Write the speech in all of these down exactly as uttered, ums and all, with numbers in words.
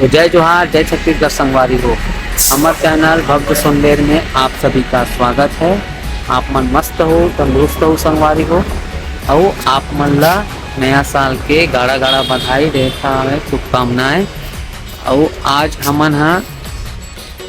जय जोहार, जय छत्तीसगढ़ संगवारी हो। हमर चैनल भव्य सोनलेर में आप सभी का स्वागत है। आप मन मस्त हो, तंदुरुस्त हो संगवारी हो, अउ आप मन ला नया साल के गाड़ा गाड़ा बधाई देत हवे, शुभकामनाएं। अउ आज हमन ह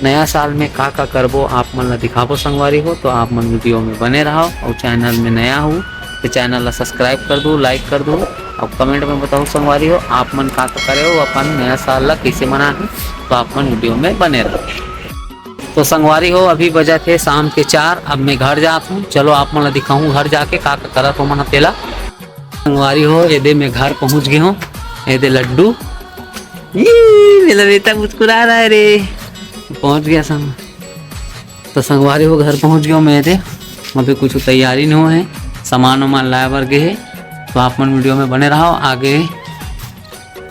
नया साल में का का करबो, आप मन ला दिखाबो संगवारी हो, तो आप मन वीडियो में बने रहो। अउ चैनल में नया हो तो चैनल ला सब्सक्राइब कर दो, लाइक कर दो, अउ कमेंट में बताओ संगवारी हो, आप मन का का करे हो, अपन नया साल ला कैसे मनाए हो, तो आप मन वीडियो में बने रहो। तो संगवारी हो, अभी बजत हे शाम के चार। अब मैं घर जात हूँ। चलो आप मन ला दिखाऊँ घर जाके का का करत हो मन तेला। संगवारी हो, एदे मैं घर पहुँच गए हूँ। एदे लड्डू, ये मेरा बेटा मुस्कुरा रहा है रे। पहुँच गया संग। तो संगवारी हो, घर पहुँच गए हूँ मैं एदे। अभी कुछ तैयारी नहीं हुआ है, सामान वामान लाए बर गए है। तो आप मन वीडियो में बने रहो, आगे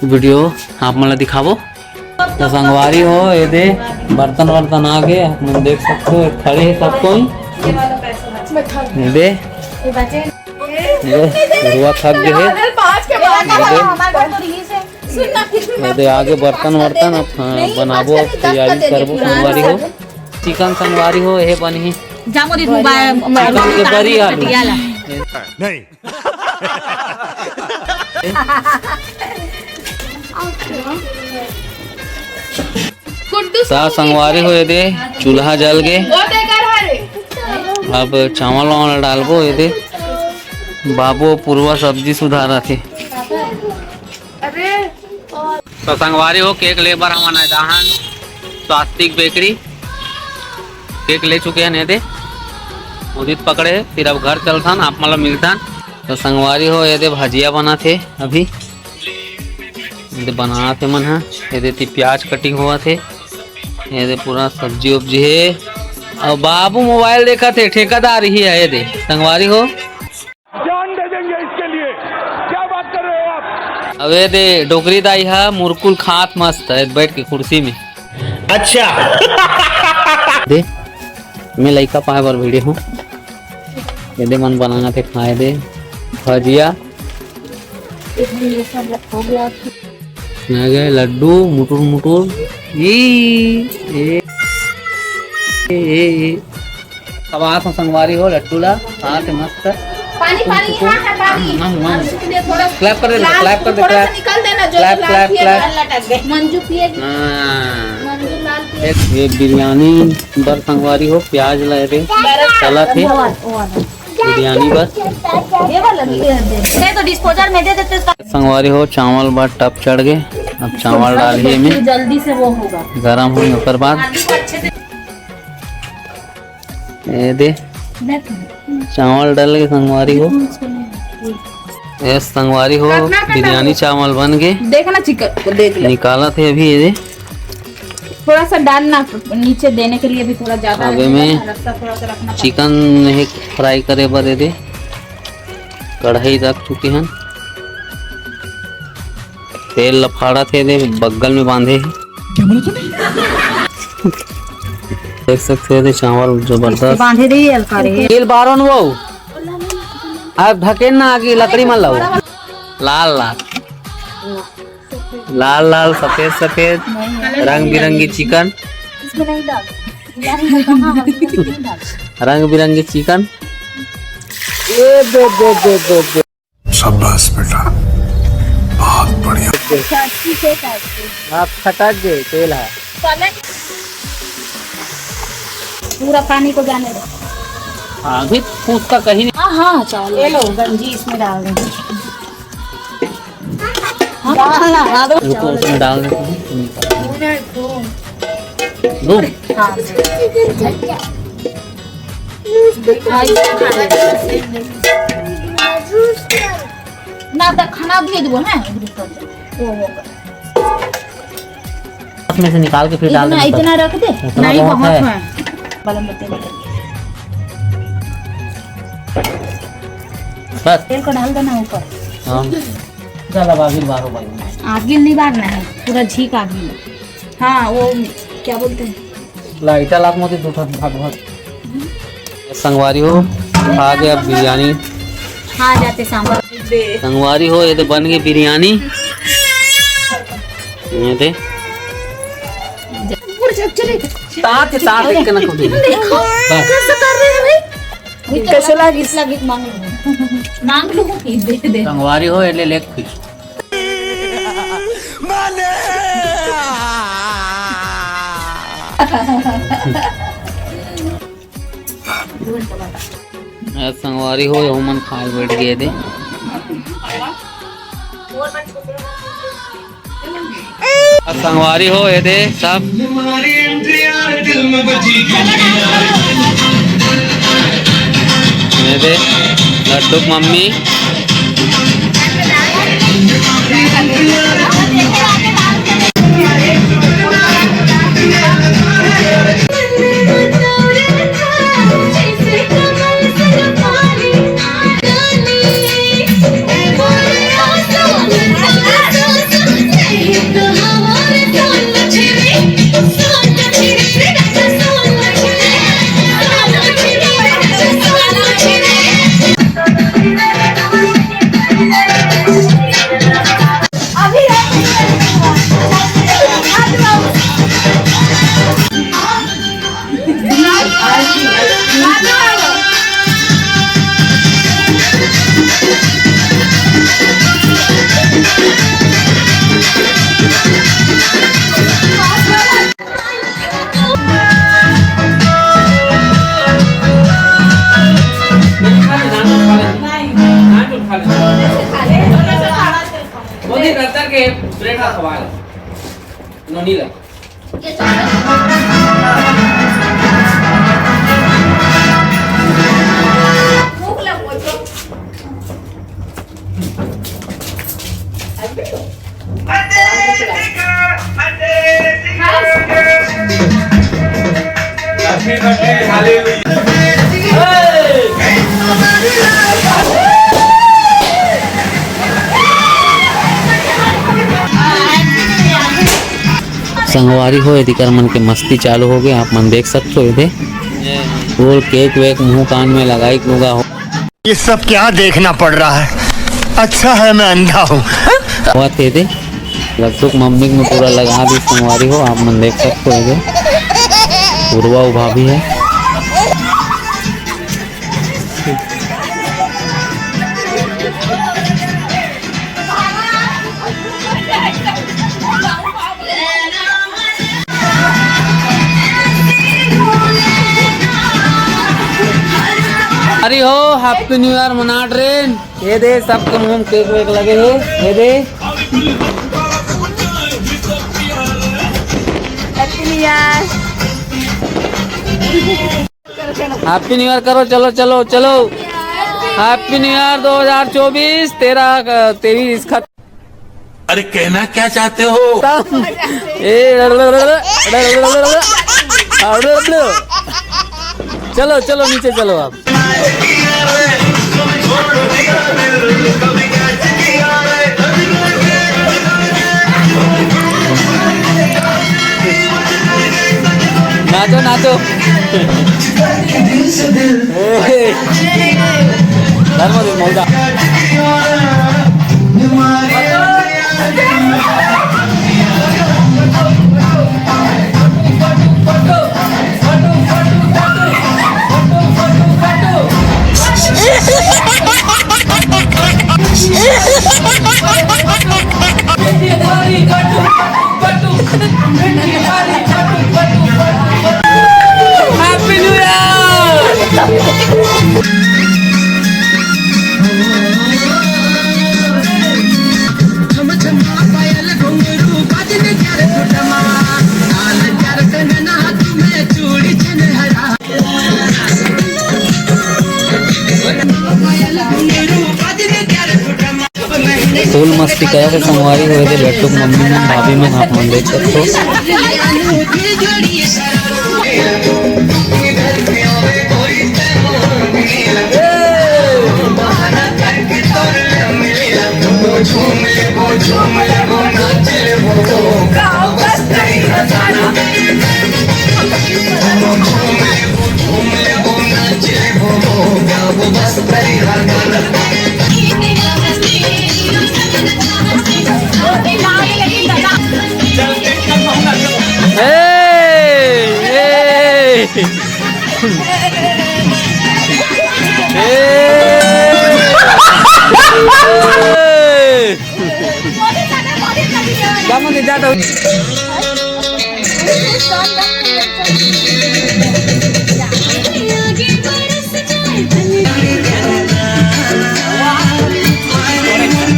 वीडियो आप मन ला दिखाबो। तो संगवारी हो, एदे बर्तन वर्तन आ गए, आप मन देख सकते हो, खड़े हैं सब कोई। एदे, ये रुआ थक गए है। एदे, एदे आगे बर्तन वर्तन अब, हाँ, बनाबो, अब तैयारी करबो संगवारी हो। चिकन संगवारी हो, ये बनी। जा मोदी मोबाइल, चिकन के बरी आलू। नहीं। गुड्डू सा संगवारी हो, एदे चूल्हा जल गे। वो तो एक और है रे। अब चावल वावल डालबो एदे। बाबू पूर्वा सब्जी सुधारत हे। अरे। तो संगवारी हो, केक ले बर हमन आए दाहन स्वास्तिक बेकरी। केक ले चुके हैं एदे, उदित पकड़े हे। फिर अब घर चलथन, आप मन ला मिलथन। तो संगवारी हो, एदे भजिया बनत हे अभी। एदे बनात हे मन ह, एदे ती प्याज कटिंग होवत हे, एदे पूरा सब्जी उब्जी हे। अउ बाबू मोबाइल देखत हे, ठेकेदार ही है एदे संगवारी हो। जान दे देंगे इसके लिए, क्या बात कर रहे हो आप? अब एदे डोकरी दाई हा मुरकुल खात मस्त है बैठ के कुर्सी में। अच्छा। दे, मैं लइका पाए बर भिड़े हूँ। एदे मन बनाना थे खाए दे भजिया। ये सब हो गया। आ गए लड्डू मुटुर मुटुर। ई, ए, ए, ए, ए। अब आप संगवारी हो लड्डू ला, खा के मस्त। पानी, पानी, हाँ, हाँ, पानी। हम्म, हम्म, हम्म। मंजू के लिए थोड़ा clap कर दे, लाल, clap कर दे, थोड़ा सा clap। निकाल देना, जो clap, लाल clap, पिए clap। लाल लटक गए। मंजू पिएगी। हाँ। मंजू लाल पिएगी। एक ये बिरयानी बर संगवारी हो, प्याज ला रे, गरम तलत हे। वो वाला, वो वाला। बिरयानी बर। ये वाला भी दे दे। नहीं तो disposal में दे देते उसका। संगवारी हो, चावल बर टप चढ़ गए। अब चावल डाल दिए में। जल्दी से वो होगा। गरम होई ओकर बाद। आलू को अच्छे से ये दे, चावल डाल के संगवारी हो। ये संगवारी हो, बिरयानी चावल बन के। देखना चिकन को, देख ले। निकालत हे अभी ये दे। थोड़ा सा डालना नीचे देने के लिए भी, थोड़ा ज्यादा अब लगेगा में ना, रस्सा थोड़ा सा रखना पड़ेगा। चिकन हे फ्राई करे बर ये दे, कढ़ाई रख चुके हैं। तेल लफाड़त हे, दे बगल में बांधे हे। देख सकते हो, दे चावल जबरदस्त। बांधे रही हल्का रे। तेल बारो न वो। अब ढकेन ना आगे, लकड़ी मन लाओ। लाल लाल। लाल लाल, सफेद सफेद, रंग बिरंगी चिकन। इसमें नहीं डाल। रंग बिरंगी चिकन। ए दे दे दे दे दे। शाबाश बेटा, बहुत बढ़िया। अच्छा, अच्छी से काट के। आप खटक गए तेल है। पूरा पानी को जाने दो। हाँ, अभी फूसका कहीं नहीं। हाँ, हाँ, चावल। ये लो, गंजी इसमें डाल दो। हाँ, हाँ, हाँ, दो। रुको, उसमें डाल देते हैं। दो। हाँ। ना, तो खाना दिए देबो, हैं? वो, वो। उसमें से निकाल के फिर डाल इतना, देना। इतना रख दे। उतना नहीं, बहुत बहुत है। है। बलम बत्ती में। बस। तेल को डाल देना ऊपर। हाँ। चल, अब आगे बारो भाई। आगे नहीं बारना है, पूरा झीक आगे। हाँ, वो क्या बोलते हैं? लाइटा लात मत दो, भाग, भाग। संगवारी हो, आ गया बिरयानी। हाँ, जाते सांभर। संगवारी हो, ये तो बन गई बिरयानी। ये दे। ऊपर चल, चले। तात, तात देख के ना कभी। देखो, बस। कैसे कर रहे हैं भाई? कैसे लागिस? लागिस, मांग लो। मांग लो, ये दे दे। संगवारी हो, ये ले लेग पीस। ए संगवारी हो, हमन खाए बैठ गए थे। ए संगवारी हो, ये दे सब। ये दे लड्डू की मम्मी। संगवारी हो, एदिकर मन के मस्ती चालू हो गए। आप मन देख सकते हो, एदे बोल केक वेक मुंह कान में लगाई लुगा हो। ये सब क्या देखना पड़ रहा है? अच्छा है मैं अंधा हूँ। बात कहते लड्डू के मम्मी में पूरा लगा दी संगवारी हो, आप मन देख सकते हो, एदे पूर्वा भाभी है। अरे हो, Happy New Year मना ट्रेन। ये दे, सबके मुंह में केक वेक लगे हे। ये दे। Happy New Year। Happy New Year करो, चलो, चलो, चलो। Happy New Year दो हज़ार चौबीस, तेरह, तेईस खत्म। अरे, कहना क्या चाहते हो? ए, चलो, चलो, नीचे चलो आप। नाचो, नाचो। ए, धर्मवीर मौजा। Happy New Year! फुल मस्ती करे के संगवारी हो, एदे लड्डू के मम्मी मन, भाभी मन, आप मन देख सकथो। जा मम्मी, जा तो।